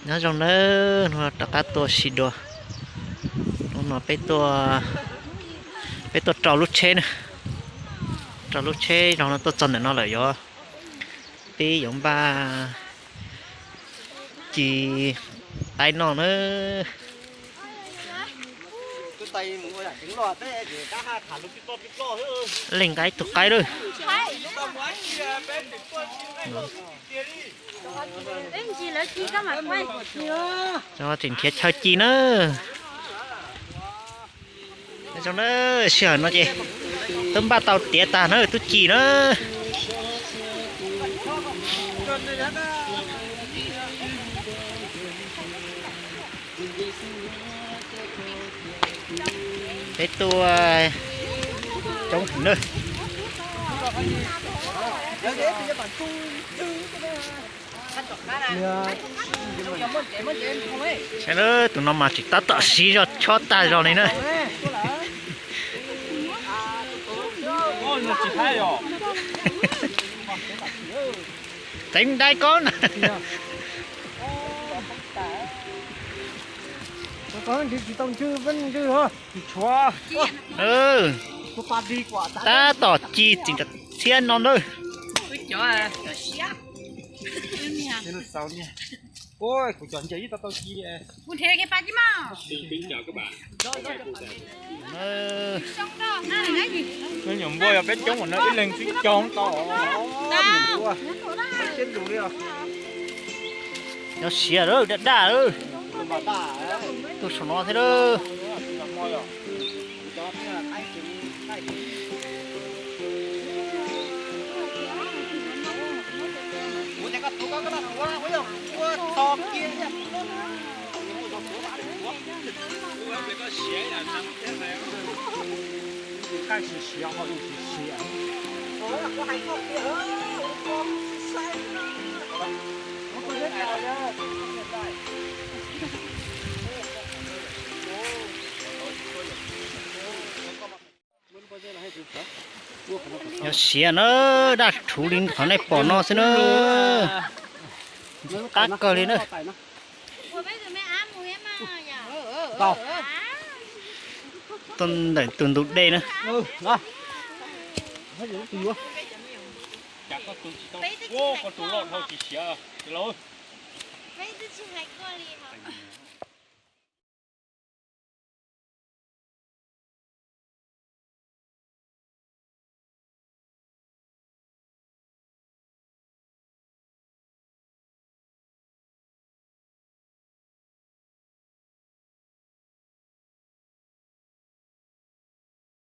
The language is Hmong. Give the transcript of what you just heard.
Nyob zoo nawb, hnub no rov qab tuaj si dua. Hnub no peb tuaj, peb tuaj rau lub tsheb na, rau lub tsheb zoo no tuaj txog ntawm no lawm, yuav, peb yuav npaj ci qaib noj na. Leej nqa ib tug qaib lawm. Tseem nrhiav chaw ci na. Zoo na, sij hawm no ces twb npaj tau tiav tag na, twb ci na. Peb tuaj coob heev na. Saib na, tus no mas tseem tab tom siv zog chob tag zog li na. Teev dai koj na. Tab tom ci txiv txhiab no ntag. Kuv cov nce ib tau tau ci. Nyuam npua yog peb coob ua no ib leeg twb coob tau. Nyob siav lawm, daj daj lawm. Tuaj saum no thiab lawm. Nyob siav na, daj rhuv li qhov nej pom no xwb na. Qab kawg li na. Tuaj ntawm tus ntug dej na.